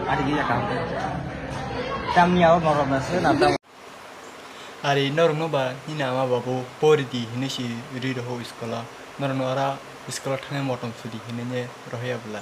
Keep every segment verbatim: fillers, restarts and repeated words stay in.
Ari gaya kam. Tamni abo morok na se na tam. Ari norok no ba nini ama babu pori di hinui si ri roho iskola. Norok no ara iskola thangnai motom sudi hinui ne rohoya bwla.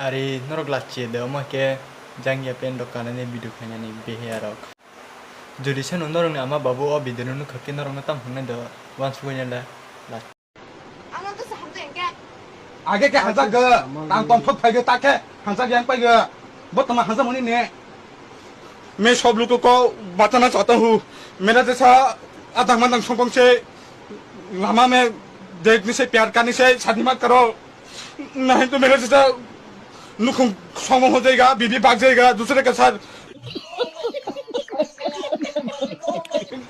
Ari norok lachi de omo ke jangya pen rok kanani video khainani beheya rok. Jodi seno norokni ama babu o video no nukha khe norokno tam hwngnai do wansugwi nai le. Age ke hanjak ge, tang tong phok phai ge, ta ke hanjak yang pai ge. Bo tama hanjak mani ne. मैं सब लोगों को बचाना चाहता हूँ। मेरा जैसा अधंग मधंग सोंगोंग से, लमा में देखने से प्यार करने से शादी मत करो। नहीं तो मेरा जैसा नुखुंग सोंगोंग हो जाएगा, बीवी भाग जाएगा दूसरे के साथ।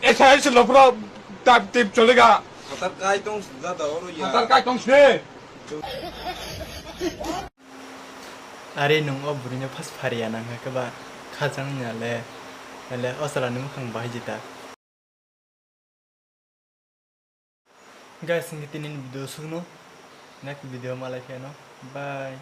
ऐसा ऐसे लफड़ा टाइप टाइप चलेगा। Hatar kai tong sida da oro ya. Hatar kai tong sida. Are nwng o bwrwino phas phariya nang khe ba khajang ya le, le o chwla ni mukhang bahai jita. Guys, hwnkhe tini ni video sukno, next video malai pheno, bye.